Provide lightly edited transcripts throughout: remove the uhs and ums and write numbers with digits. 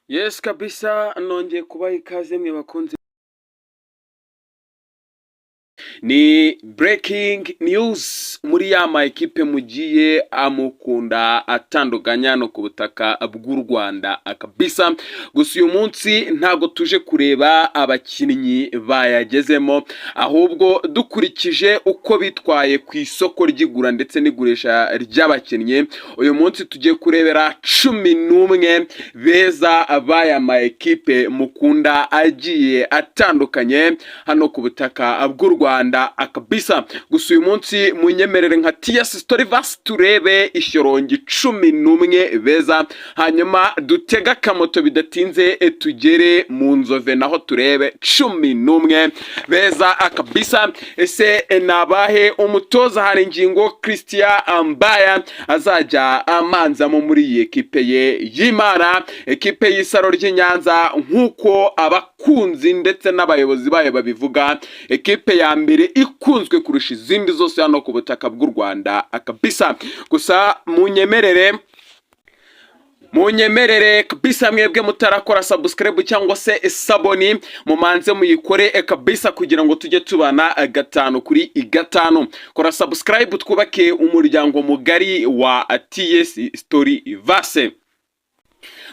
Yes kabisa, nongeye kubaha ikaze mwe bakunzi. Ni breaking news muri ya ma ekipe mugiye amukunda atandukanye hano ku butaka bw'u Rwanda kabisa. Gusa uyu munsi ntabwo tuje kureba abakinnyi bayagezemo, ahubwo dukurikije uko bitwaye ku isoko ry'igura ndetse n'igurisha ry'abakinnyi, uyu munsi tugiye kurebera 11 beza b'aya ma ekipe mukunda agiye atandukanye hano ku butaka bw'u Rwanda kabisa. Gusa uyu munsi munyemerere nka TS Storyverse turebe ishyorongi 11 beza, hanyuma dutege akamoto bidatinze tugere mu Nzove naho turebe 11 beza kabisa. Ese ni abahe umutoza Haringingo Christian Ambaya azajya amanzamo muri iyi ekipe ye y'Imana, ekipe y'Isaro ry'i Nyanza, nk'uko abakunzi ndetse n'abayobozi bayo babivuga, ekipe ya mbere ikunzwe kurusha izindi zose hano ku butaka bw'u Rwanda kabisa? Gusa munyemerere kabisa, mwebwe mutarakora subscribe cyangwa se s'abonner, mumanze muyikore kabisa kugira ngo tujye tubana gatanu kuri gatanu. Kora subscribe twubake umuryango mugari wa TS Storyverse.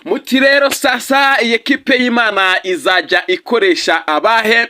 Muti rero sasa, iyi ekipe y'Imana izajya ikoresha abahe?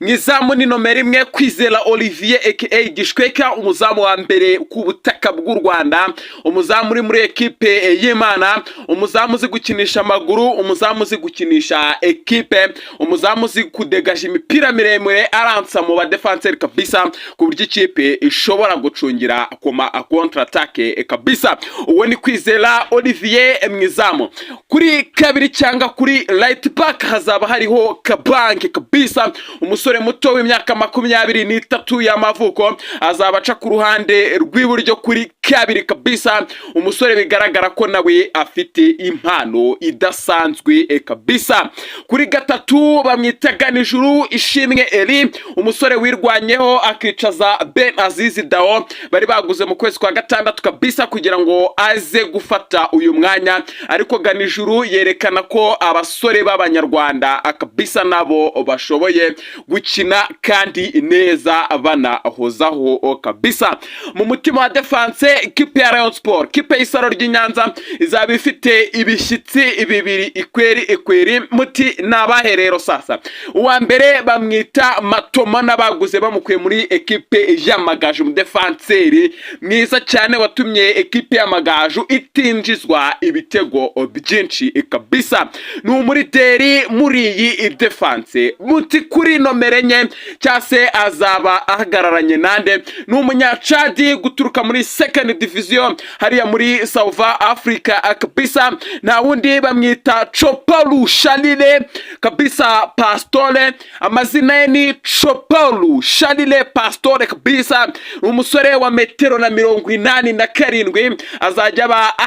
Mu izamu ni nomero 1 Kwizera Olivier aka Gishweka, umuzamu wa mbere ku butaka bw'u Rwanda, umuzamu uri muri ekipe y'Imana, umuzamu uzi gukinisha amaguru, umuzamu uzi gukinisha ekipe, umuzamu uzi kudegaja imipira miremire aransa mu badefanseri kabisa, ku buryo ikipe ishobora gucungira ku ma contre-attaque kabisa. Uwo ni Kwizera Olivier mu izamu. Kuri kabiri cyangwa kuri right back hazaba hariho Kabange kabisa, umusore muto w'imyaka 23 y'amavuko, azaba aca ku ruhande rw'iburyo kuri kabiri kabisa, umusore bigaragara ko nawe afite impano idasanzwe kabisa. Kuri gatatu bamwita Ganijuru Ishimwe Eri, umusore wirwanyeho akicaza Ben Azizi Dao bari baguze mu kwezi kwa gatandatu kabisa kugira ngo aze gufata uyu mwanya, ariko Ganijuru yerekana ko abasore b'Abanyarwanda kabisa nabo bashoboye gukina kandi neza banahozaho kabisa. Mu mutima wa defense, ikipe ya Rayon Sport, ikipe y'Isaro ry'i Nyanza, izaba ifite ibishyitsi bibiri ikweri ikweri. Muti ni abahe rero sasa? Uwa mbere bamwita Matomana, baguze bamukuye muri ekipe y'Amagaju, umudefanseri mwiza cyane watumye ekipe y'Amagaju itinjizwa ibitego byinshi kabisa, ni umurideri muri iyi defense. Muti kuri nomero 4 cyangwa se azaba ahagararanye nande? Ni Umunyacadi guturuka muri second division hariya muri South Africa kabisa, nta wundi bamwita Chopalu Shalile kabisa Pastore. Amazina ye ni Chopalu Shalile Pastore kabisa. Ni umusore wa metero na 87, azajya aba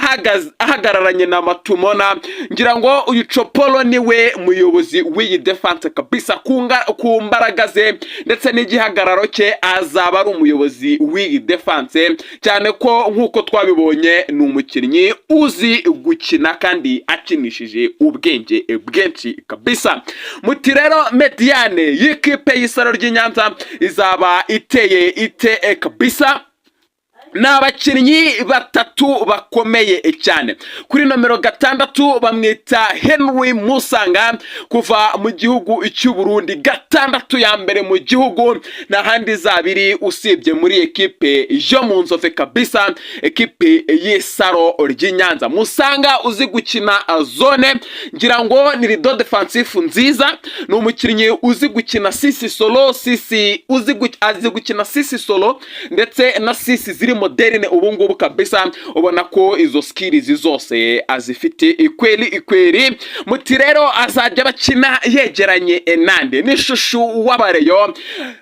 ahagararanye na Matumona. Ngira ngo uyu Chopolo niwe muyobozi w'iyi defense kabisa, ku mbaraga ze ndetse n'igihagararo cye azaba ari umuyobozi w'iyi defense, cyane ko nk'uko twabibonye ni umukinnyi uzi gukina kandi akinishije ubwenge bwinshi kabisa. Muti rero médiane y'ikipe y'Isaro ry'i Nyanza izaba iteye ite kabisa? Ni abakinnyi batatu bakomeye cyane. Kuri nomero 6 bamwita Henry Musanga kuva mu gihugu cy'u Burundi, 6 ya mbere mu gihugu, nta handi izaba iri usibye muri ekipe yo mu Nzove kabisa, ekipe y'Isaro ry'i Nyanza. Musanga uzi gukina zone, ngira ngo ni rideau défensif nziza, ni umukinnyi uzi gukina six solo, six azi gukina six solo ndetse na six ziri moderne ubu ngubu kabisa, ubona ko izo skills zose azifite ikweri ikweri. Muti rero azajya bakina yegeranye nande? N'ishushu w'Abareyo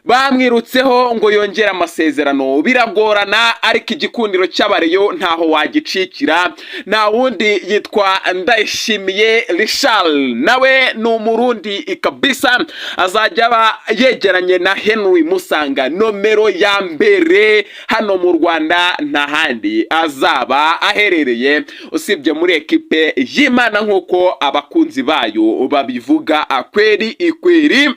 bamwirutseho ngo yongere amasezerano biragorana, ariko igikundiro cy'Abareyo ntaho wagicikira. Nta wundi yitwa Ndayishimiye Richard, nawe ni Umurundi kabisa, azajya aba yegeranye na Henry Musanga, nomero ya mbere hano mu Rwanda. Rwanda nta handi azaba aherereye usibye muri ekipe y'Imana, nk'uko abakunzi bayo babivuga kweri ikweri.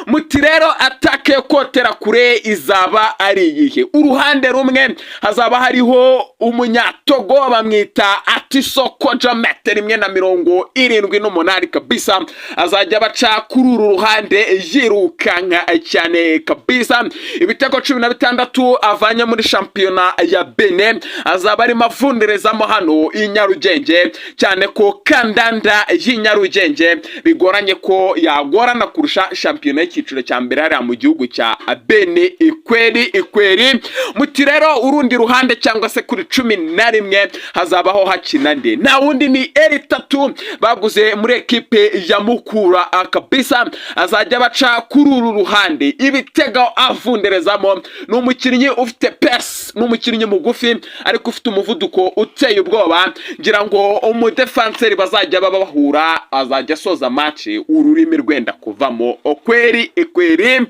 Muti rero attaque kotera kure izaba ari iyihe? Uruhande rumwe hazaba hariho Umunyatogo bamwita Atiso Kodjo, metero 1.78 kabisa. Azajya baca kuri uru ruhande yirukanka cyane kabisa. Ibitego 16 avanye muri shampiyona ya Benin azaba arimo avunderezamo hano i Nyarugenge, cyane ko kandanda y'i Nyarugenge bigoranye ko yagorana kurusha shampiyona y'icyiciro cya mbere hariya mu gihugu cya Benin ikweri ikweri. Muti rero urundi ruhande cyangwa se kuri 11 hazabaho hakina nde? Nta wundi ni Elie Tatou baguze muri ekipe ya Mukura kabisa. Azajya baca kuri uru ruhande, ibitego avunderezamo. Ni umukinnyi ufite pace, ni umukinnyi mugufi ariko ufite umuvuduko uteye ubwoba. Ngira ngo umudefanseri bazajya baba bahura azajya asoza match ururimi rwenda kuvamo kweri kweri.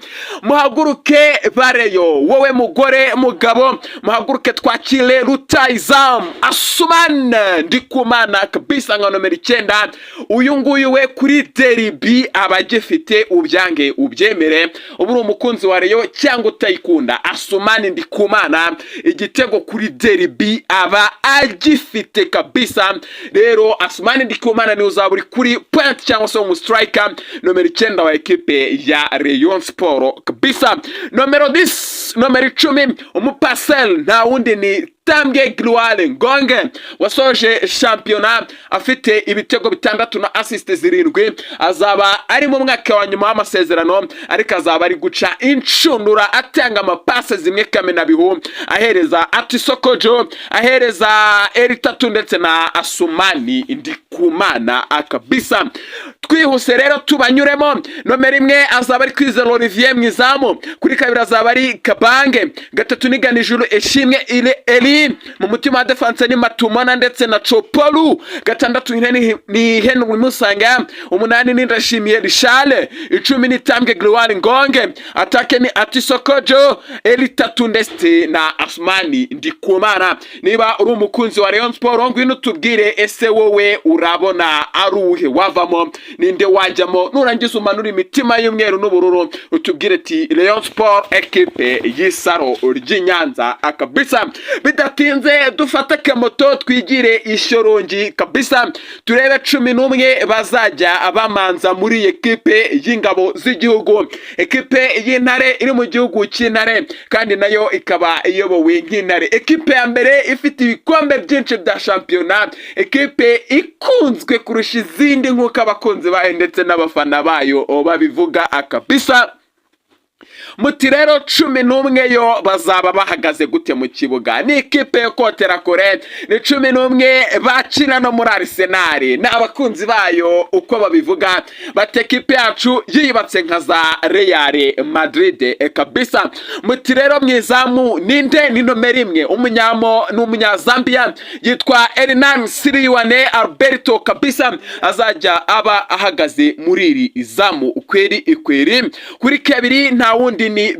Muhaguruke bareyo, wowe mugore, mugabo, muhaguruke twakire rutayizamu Asumani Ndikumana kabisa nka nomero 9. Uyu nguyu we kuri derby aba agifite, ubyange ubyemere, uba uri umukunzi wa Rayon cyangwa utayikunda, Asumani Ndikumana igitego kuri derby aba agifite kabisa. Rero Asumani Ndikumana niwe uzaba uri kuri pointe cyangwa se umu striker nomero 9 wa ekipe ya Rayon Sport kabisa. Nomero 10, nomero 10, umupasel, nta wundi ni Tambwe Gloire Ngonge wasoje shampiyona afite ibitego 6 na assist 7. Azaba ari mu mwaka wa nyuma w'amasezerano, ariko azaba ari guca inshundura, atanga amapase zimwe kamenabihu, ahereza Atiso Kodjo, ahereza Elie Tatou ndetse na Asumani Ndikumana kabisa. Twihuse rero tubanyuremo. Nomero 1 azaba ari Kwizera Olivier mu izamu, kuri 2 azaba ari Kabange, 3 ni Ganijuru Ishimwe Eli, mu mutima wa défense ni Matumona ndetse na Chopolu, 6 ni Henry Musanga, 8 ni Ndashimiye Richard, 10 ni Tambwe Gloire Ngonge. Attaque ni Atiso Kodjo, Elie Tatou ndetse na Asumani Ndikumana. Niba uri umukunzi wa Rayon Sport, ngwino utubwire: ese wowe urabona ari uwuhe wavamo? Ninde wajyamo? Nurangiza umanura imitima y'umweru n'ubururu, utubwire ati Rayon Sport, ekipe y'isaro ry'i Nyanza kabisa. Bidatinze dufate akamoto twigire Ishyorongi kabisa, turebe 11 bazajya bamanza muri ekipe y'ingabo z'igihugu, ekipe y'Intare iri mu gihugu cy'Intare kandi nayo ikaba iyobowe nk'Intare, ekipe ya mbere ifite ibikombe byinshi bya shampiyona, ekipe ikunzwe kurusha izindi nk'uko abakunzi bayo ndetse n'abafana bayo babivuga kabisa. Muti rero 11 yo bazaba bahagaze gute mu kibuga? Ni ikipe yo kotera kure, ni 11 bakina no muri Arsenal. Ni abakunzi bayo uko babivuga, bati ekipe yacu yiyubatse nka za Real Madrid kabisa. Muti rero mu izamu ninde? Ni nomero 1, umunyamo ni Umunyazambiya yitwa Hernan Siriwane Alberto kabisa, azajya aba ahagaze muri iri izamu ukweri ikweri. Kuri 2 nta wundi ni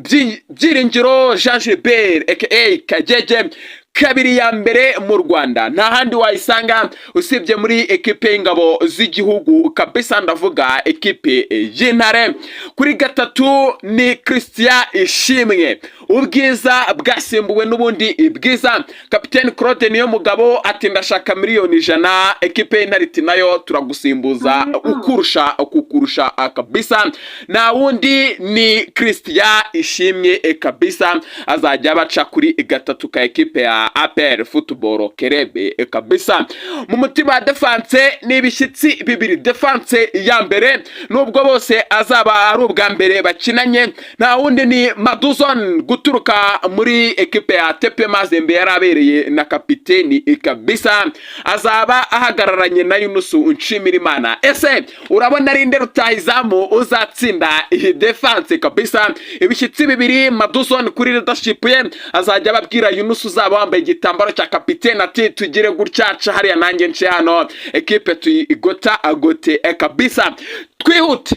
Byiringiro Jean Gilbert aka Kagege, 2 ya mbere mu Rwanda, nta handi wayisanga usibye muri ekipe y'ingabo z'igihugu kabisa, ndavuga ekipe y'Intare. Kuri 3 ni Christian Ishimwe, ubwiza bwasimbuwe n'ubundi bwiza. Kapiteni Claude niyo mugabo ati ndashaka miliyoni 100, ekipe y'Intare iti nayo turagusimbuza ukurusha kukurusha kabisa. Nta wundi ni Christian Ishimwe kabisa, azajya baca kuri 3 ka ekipe ya APR Football Club kabisa. Mu mutima wa défense ni ibishyitsi bibiri. Défense ya mbere, nubwo bose azaba ari ubwa mbere bakinanye, nta wundi ni Maduzon guturuka muri ekipe ya TP Mazembe, yari abereye na kapiteni kabisa, azaba ahagararanye na Yunusu Nshimirimana. Ese urabona ari nde rutayizamu Rutahizamu uzatsinda iyi defense kabisa. Ibishyitsi bibiri, Maduzone kuri leadership ye, azajya ababwira Yunus uzaba wambaye igitambaro cya kapitene ati: "Tugire gutya, ca hariya, nanjye nce hano, ekipe tuyigota agote kabisa." Twihute,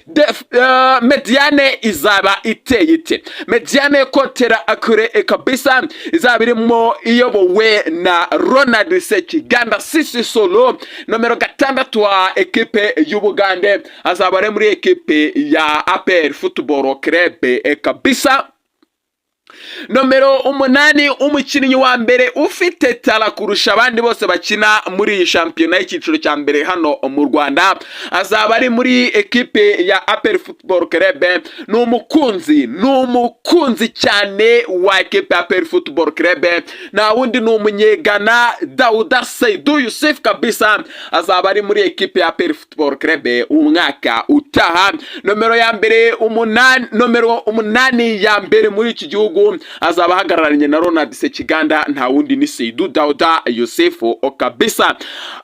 médiane izaba iteye ite? Médiane kotera akure kabisa izaba irimo iyobowe na Ronald Sekiganda Sisi Solo, nomero 6 wa ekipe y'Ubugande, azaba ari muri ekipe ya APR Football Club kabisa. Nomero 8, umukinnyi wa mbere ufite talent kurusha abandi bose bakina muri iyi shampiyona y'icyiciro cya mbere hano mu Rwanda, azaba ari muri ekipe ya APR Football Club. Ni umukunzi cyane wa ekipe ya APR Football Club, nta wundi ni Umunyegana Dauda Seidu Yusuf kabisa, azaba ari muri ekipe ya APR Football Club umwaka utaha. Nomero ya mbere 8, nomero 8 ya mbere muri iki gihugu, azaba ahagararanye na Ronald Sekiganda, nta wundi ni Seidu Dauda Yusufu kabisa.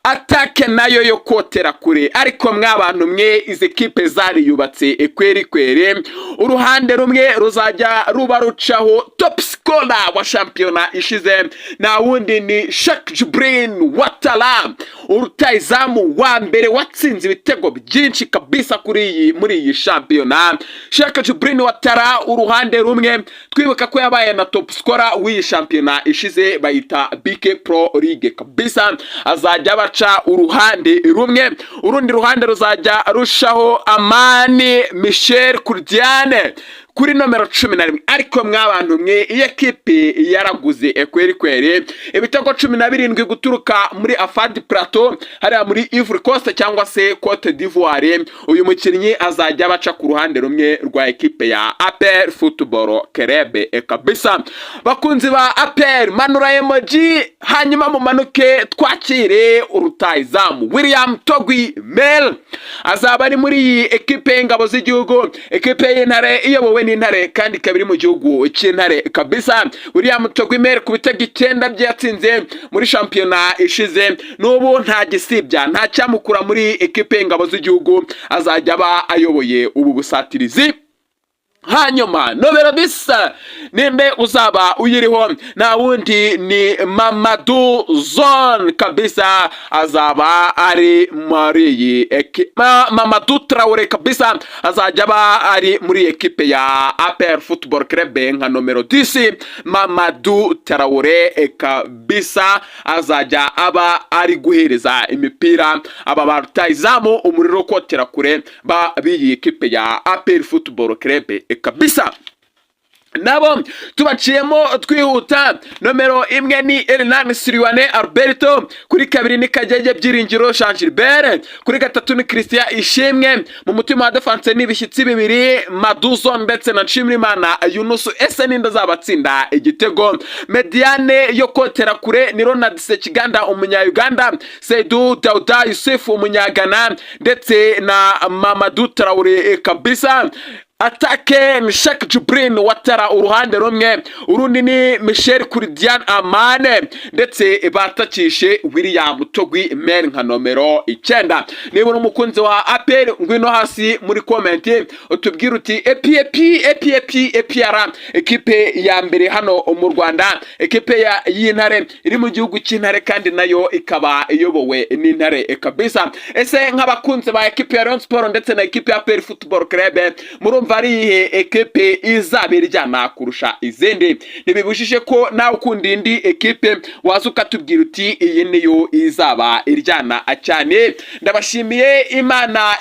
Attaque nayo yo kotera kure, ariko mwabantu mwe, izi kipe zariyubatse kweri kweri. Uruhande rumwe ruzajya ruba rucaho top scorer wa shampiyona ishize, nta wundi ni Cheick Djibril Ouattara, urutayizamu wa mbere watsinze ibitego byinshi kabisa kuri iyi muri iyi shampiyona. Cheick Djibril Ouattara uruhande rumwe, twibuka ko yabaye na top scorer w'iyi shampiyona ishize bayita BK Pro League kabisa, azajya baca uruhande rumwe. Urundi ruhande ruzajya rushaho Amani Michel Kurdiane kuri nomero 11. Ariko mwabantu mwe, iyi ekipe yaraguze kweri kweri. Ibitego 17 guturuka muri Afadi Plateau hariya muri Ivory Coast cyangwa se Cote d'Ivoire, uyu mukinnyi azajya baca ku ruhande rumwe rwa ekipe ya APR Football Club kabisa. Bakunzi ba APR, manura emoji hanyuma mumanuke twakire urutayizamu William Togui Mel, azaba ari muri iyi ekipe y'ingabo z'igihugu, ekipe y'Intare, iyobowe n'Intare kandi ikaba iri mu gihugu cy'Intare kabisa. William Togui Mel ku bitego 9 bye yatsinze muri shampiyona ishize, n'ubu nta gisibya, nta cyamukura muri ekipe y'ingabo z'igihugu, azajya aba ayoboye ubu busatirizi. Hanyuma nomero 10, ninde uzaba uyiriho? Nta wundi ni Mamadou Zone kabisa, azaba ari muri iyi Mamadou Traore kabisa, azajya aba ari muri ekipe ya APR Football Club nka nomero 10. Mamadou Traore kabisa azajya aba ari guhereza imipira aba ba rutayizamu umuriro kotera kure ba b'iyi ekipe ya APR Football Club kabisa. Nabo tubaciyemo twihuta, nomero 1 ni Hernan Siriwane Alberto, kuri 2 ni Kagege Byiringiro Jean Gilbert, kuri 3 ni Christian Ishimwe. Mu mutima wa defense ni ibishyitsi bibiri, Maduzo ndetse na Nshimirimana Yunusu. Ese ninde azabatsinda igitego? Médiane yo kotera kure ni Ronald Sekiganda Umunya-Uganda, Seydou Dauda Yusuf Umunyagana ndetse na Mamadou Traore kabisa. Attaque ni Cheick Djibril Ouattara uruhande rumwe, urundi ni Michel Kuridian Amane, ndetse batakishe William Togui Mel nka nomero 9. Niba uri umukunzi wa APR, ngwino hasi muri comment utubwire uti: "Epi epi epi epi APR, ekipe ya mbere hano mu Rwanda, ekipe y'Intare iri mu gihugu cy'Intare kandi nayo ikaba iyobowe n'Intare kabisa." Ese nk'abakunzi ba ekipe ya Rayon Sport ndetse na ekipe ya APR Football Club, murumva ari iyihe ekipe izaba iryana kurusha izindi? Ntibibujije ko nawe ukunda indi ekipe waza ukatubwira uti: "Iyi niyo izaba iryana cyane." Ndabashimiye, Imana.